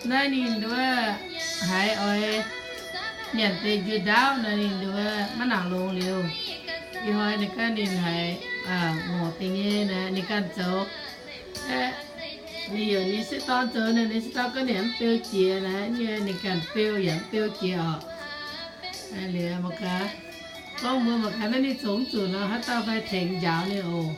Naaiv ninh nduov haiz oix nyanc deix njuov ndaauv nor, ninh nduov maiv nangc longx liuz, ih hnoi ninh ganh ninh haiz ngorc deix nyei naaic, ninh ganh zoux. Ninh heuc ninh sieqv dorn zoux naaic, ninh sieqv dorn gorngv ninh mv beu jiex naaic, ninh ganh beu yaac mv beu jiex oc. Liuz mangc gaax, gorngv mbuo mangc gaax naaiv ninh zoux mv zuqc nor, haaix dauh fai tengx njaaux ninh oc.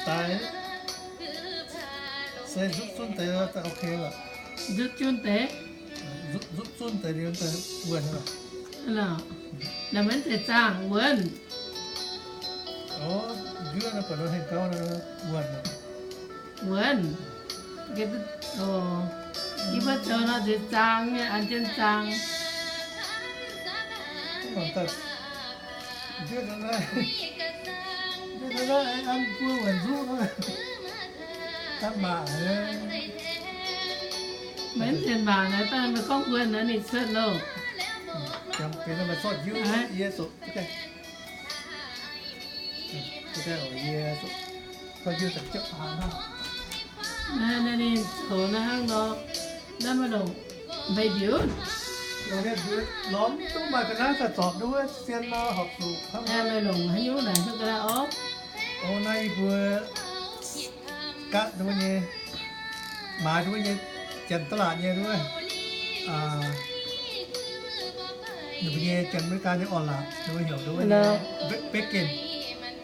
Daaih, se nzutv zunv deix ok lorqc. Nzutv zunv deix? Nzutv zunv deix liuz daaih wuonh lorqc. Naaiv maiv zeiz zaangh wuonh. Njuov naaiv buatc nor hengh gauv wuonh. Wuonh. Yie mbuo zoux nor nziex zaang nyei, an jienv zaang. Mbuo wuonh nzuqv, mangc, maiv nziex mangc naaiv, dangh meih gorngv wuonh naaiv ninh cuotv loh. Naaiv ninh zoux naaiv hnangv nor, naaiv meih longc mbeix mbiunc. Lorz mv duqv maaih ga'naaiv daaih zorpc nduov, zien nor horpc zuqc hnangv naaiv. Meih longc haaix nyungc naaic duqv ga'naaiv orv? O, naaiv yie mbuo gatv nduov nyei, maaiz nduov nyei, janx da'laatc nyei nduov. Ninh mbuo nyei janx America nyei orv-laatc, ninh mbuo heuc nduov nyei bacon.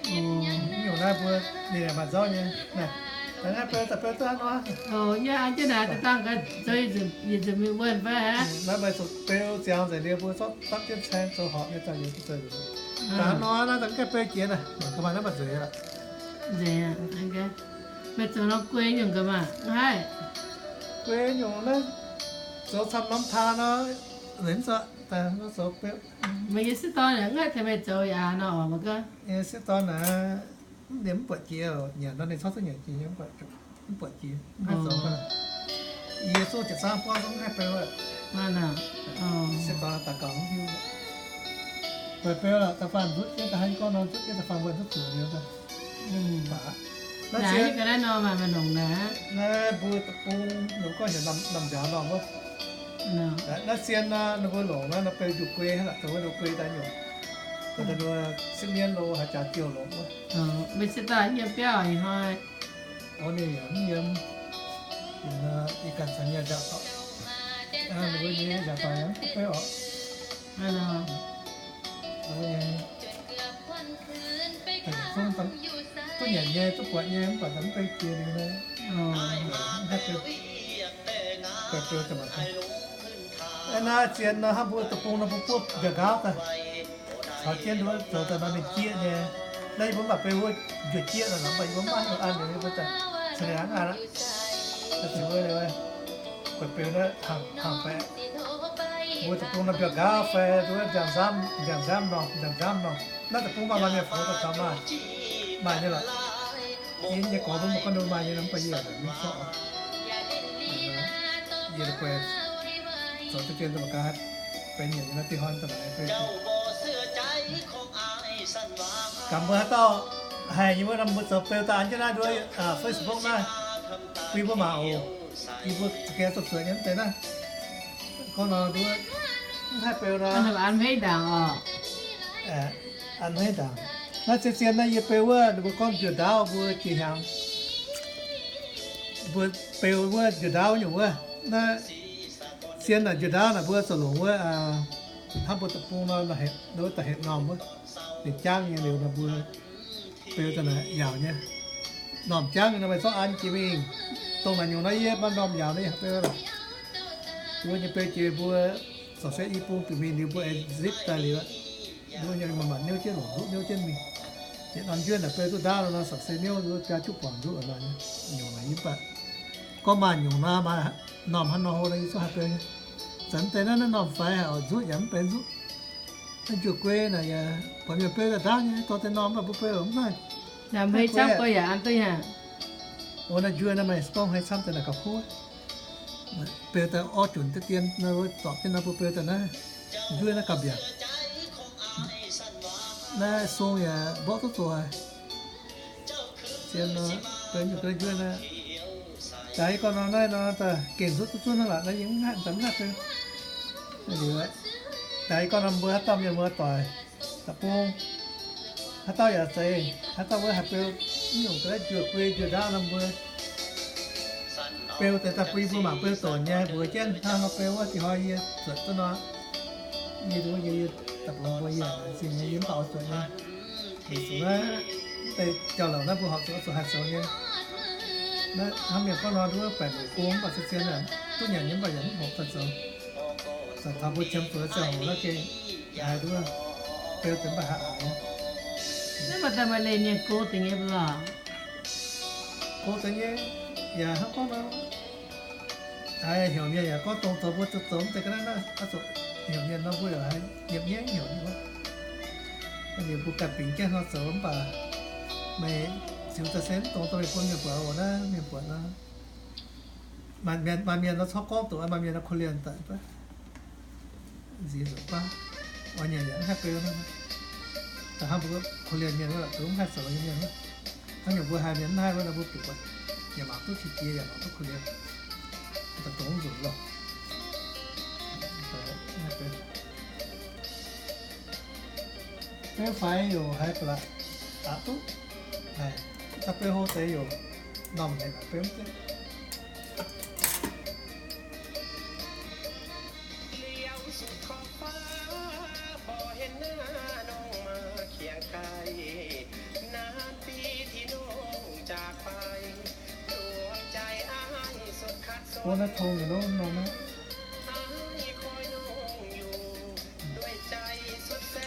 Nyungc naaiv mbuo ninh maaih nzauv nyei. Naaiv beu daaih beu duqv hnangv nor. Yie an jienv naaic daaih dangh gaax, zoux yietc nzunc mingh wuonh fai aqv. Naaiv meih zuqc beu ziangx nzengc liuz mbuo zorqv dapv jienv caeng zoux horpc nyei daaih liuz zoux nzengc. Daaih hnangv nor naaiv daaih mv gaengh beu jiex naaiv, mangc gaax maaih naaiv maaih nzueic aqv. Nzueic aqv. Meih zoux nor guei nyungc gaax maah, mv haih? Guei nyungc naaiv zoux camv norm taan nor, nzengc mv zoux, daaih zoux beu. Meih nyei sieqv dorn yaac mv haih tengx meih zoux yaac nor, mangc gaax. Yie sieqv dorn naaic, ninh mv buatc jiex, nyanc nor ninh corc duqv nyanc jiex nyei, mv buatc, mv buatc jiex, mv haih zoux. Yie zuqv ziepc zaangv buangv zungv mv haih beu aqv. Sieqv dorn daux gaux mv hiuv. Buatc beu lorqc, da'faanh nzutv jienv da'haiz gorngv nor, nzutv jienv da'faanh wuonh duqv zuqc liuz daaih. Naaiv zien, naaiv mbuo deic-bung ninh gorngv heuc Namh Nziaaux Normh wuov. Naaiv zien nor, ninh mbuo longc naaiv nor beu njuqc guei hnangv, dongh wuov nor guei daaih nyungc. Dongh wuov sipv mienv lo haaix jaax jouh longc wuov. Meih se daaih yiem biauv ih hnoi? O, ninh yaac mv yiem. Ih ganh caux nyei nziaauc dorngx, ninh mbuo nyei nziaauc dorngx yaac mv beu oc. Duqv nyanc nyei, duqv buatc nyei, mv baac mv bei jiex liuz nor, mv haih beu. Naaiv zien nor, hnangv mbuo deic-bung nor, mbuo buov mbiauz nqaauv daaih, caux jienv nduov zoux daaih nor ninh jieqv nyei. Naaiv yie mbuo mv baac beu wuov njuov jieqv nor, mv baac yie mbuo mv maaih haaix nyungc an liuz, yie mbuo daaih cingx liangv an aqv. Guaix beu naaiv hnangv baeqc, mbuo deic-bung nor mbiauz nqaauv fai nduov nziaamv nzamv, nziaamv nzamv nor, nziaamv nzamv nor, naaiv deic-bung maaih maaih mienh fongx daaih caux maaih, maaih nyei lorqc. Yie nyei gorx mbuo mv gorngv ninh maaih nyei nor, mv baac yie yaac mv sorqv. Yie guaix zoux za'gengh daaih mangc gaax, benx nyanc nyei nor, dinh hnoi daaih mangc gaax. Gamh mbuo haaix dauh haih nyei wuov nor, mbuo zoux beu daaih an jienv naaiv nduov Facebook naaiv, bun mbuo mangc oc. Yie mbuo za'gengh zuqc zuoqc nyei mv deix naaiv. Gorngv nor nduov mv haih beu nor, an hmeiv ndaangc oc. An hmeiv ndaangc. Naaiv zien zien naaiv yie beu wuov, ninh mbuo gorngv njuov ndaauv mbuo jiex hnyangx. Mbuo beu wuov njuov ndaauv nyungc wuov. Naaiv zien naaic njuov ndaauv naaic mbuo zoux longc wuov, hnangv mbuo deic-bung nor, wuov da'hepc normh wuov, ninh jangv nyei liuz nor mbuo beu daaih naaic yaauc nyei. Normh jangv nyei nor meih zorqv an jiex mingh. Dongh naaic nyungc nor yie maiv normh yaauc nor yie beu lorqc. Mbuo nyei beu jiex mbuo zorc se i bung bieqc mingh liuz mbuo aengx zipv daaih liuz, mbuo nyei maaih maanc niouv jienv longc nzuqv niouv jienv mingh. Yietc norm njuov naaic beu duqv ndaauv nor, sorc se niouv biaa juqv buangc nzuqv nor, nyungc naaic yie mv baac gorngv maaih nyungc nor maaih normh hnangv nor hlo nor yie zungv haih beu nyei. Zanc deix naaiv, naaiv norm faix haic oc, nzuqv yaac mv benx nzuqv. Naaiv njuov guei naaic yaac buatc mienh beu daaih ndaauv nyei, dorh deix norm mv baac mbuo beu mv maaih. Yaac mbuo camv guei yaac an duqv yaac. Wuov naaiv njuov naaiv maaih se gorngv haiz camv deix naaic gauh kuv. Beu daaih orv junc deix dien nor, zorpc jienv nor mbuo beu daaih naaiv njuov naaiv gauh mbiaauc. Naaiv sung yaac mborqv duqv zoqc haic. Zien nor, beu nyei ga'naaiv njuov naaiv. Daaih yie gorngv nor naaiv nor, daaih gengh nzuqv duqv zunv hnangv lac naaiv, yie mv haih, mv haih beu. Daaih yie gorngv nor mbuo haaix dauh mienh muoz doic, da'bung, haaix dauh yaac zeiz, haaix dauh wuov haih beu, mv nyungc ga'naaiv njuov guei njuov ndaauv nor mbuo beu deix daaih bun yie mbuo mangc beu dorngc nyei, mbuox jienv hnangv nor beu wuov, dih hnoi yie zuotc duqv nor, yie, yie, yie da'bung mbuo yie zingh nyei, yie mv baac oix zuotc nyei. Mv deix jauv-louc naaiv mbuo horpc zuqc oix zuqc haih zoux nyei. Naaiv hnangv mienh gorngv nor, nduov baeqc mueic gong mv baac se zien, duqv nyanc nyei mv baac yaac mv horpc daaih zoux. Zanc taux mbuo qiemx zuqc ziangh hoc naaiv gengh haiz nduov beu deix mv baac haih aqc nyei. Naaiv maaih daaih maaih leih mienh go deix nyei mv baac. Go deix nyei, yaac hnangv gorngv nor, haiz heuc mienh yaac gorngv dongh zoux mbuo zoux zoux mv deix ga'naaiv naaiv oix zuqc heuc mienh nor mbuo yaac haiz nyiemc nyaiv heuc nyei. Ninh mbuo ganh bingx jienv nor zoux mv baac meih ziux daaih se mv dongh dorh mingh bun mienh buatc oc. Naaiv mienh buatc nor, maaih mienh nor corc gorngv doqc, maaih mienh nor korv-lienh daaih. Nziex nzunc baav, oix nyanc yaac mv haih beu nor. Da'hnangv mbuo korv-lienh mienh wuov, mv haih zoux nyei mienh wuov. Hnangv nyungc mbuo haiz mienh mv haih wuov nor, mbuo bieqc buatc yaac mangc duqv qiex jiez, yaac mangc duqv korv-lienh, daaih dongz nzunc lorqc. Beu faix youc haiz ba'laqc aqc duqv. Da'beu hlo deix youc normh haic, beu mv duqv. Wuov naaiv tong ninh lov norm naaiv.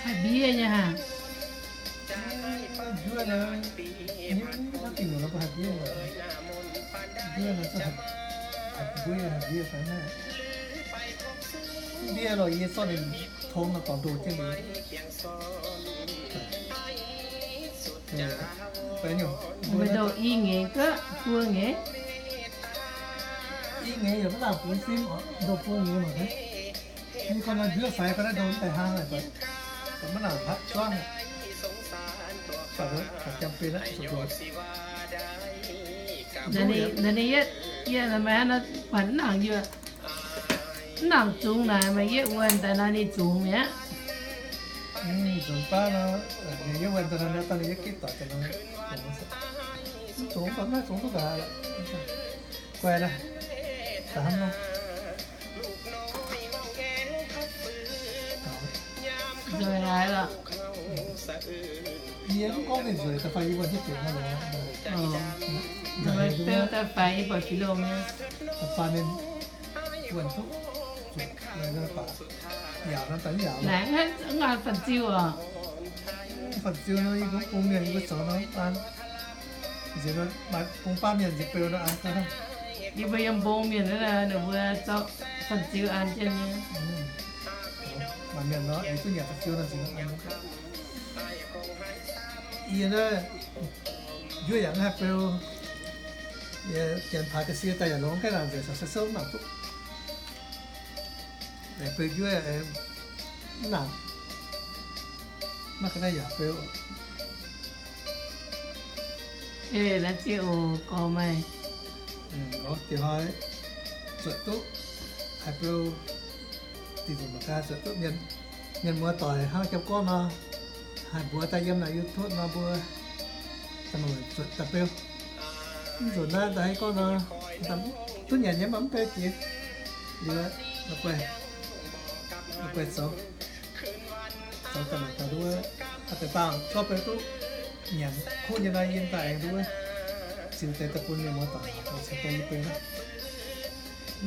Haih mbiev nyei hnangv. Njuov naaiv, naaiv dingh nor mbuo haih mbiev, njuov naaiv haih mbiev, haih mbiev fai naaiv. Mbiev lorqc, yie zorqv ninh tong nor dorh ndoh jienv. Mbuo ndoh i nyei gaax, buo nyei. I nyei yaac mv nangc bungx fim, ndoh buo nyei mangc gaax. Ninh gorngv nor njuov faix gorngv naaiv ndoh mv daaih hnangv, mv nangc zuangv. Ninh yietv, yietv maaih hnangv nor, mv nangc zungx naaic, maaih yietv wuonh daaih nor ninh zungx mi'aqv. Zungx baav nor, yietv wuonh daaih nor, daaih ninh yietv gitv doic daaih nor, zungx, mv zungx, mv zungx duqv gaax. Guai naaiv, da'hnangv nor. Nzueic haic lorqc. Yie mv gorngv ninh nzueic, da'faanh yie wuonh duqv zuqc hnangv nor. Beu da'faanh yie buatc fih longx nyei. Da'faanh ninh wuonh duqv zuqc, baac yaauc nor daaih mv yaauc. Naaic, mv nqaang fanh ziu oc. Fanh ziu nor yie mbuo bung mienh yie mbuo zoux nor mv baac nziex nor maaih bung baav mienh nziex beu nor an. Yie mbuo yiem mbong mienh wuov, ninh mbuo zorqv fanh ziu an jienv nyei. Maaih mienh nor, yie duqv nyanc fanh ziu nor nziex nor an. Yie naaiv njuov yaac mv haih beu. Yie janx paaix ga'sie daaih yaac longx ga'naaiv nzengc, caux se souv mv nangc duqv. Beu njuov mv nangc, maiv ga'naaiv yaac beu. Naaiv ziex oc, gorx maaih. Diex hnoi zuotc duqv haih beu, dingc zuqc mangc gaax zuotc duqv mienh, mienh muoz doic hnangv jiem gorngv nor, haih mbuox daaih yiem naaic YouTube nor mbuo zuotc daaih beu. Mv nzunc naaiv daaih gorngv nor, duqv nyanc nyei mv baac mv beu jiex. Liuz, guai, guai zoux, zoux daaih mangc gaax nduov, deix dauh gorngv beu duqv nyanc kuv nyei nor, yie daaih aengx nduov ziux deix daaih bun mienh muoz doic caux daaih yie beu naaiv.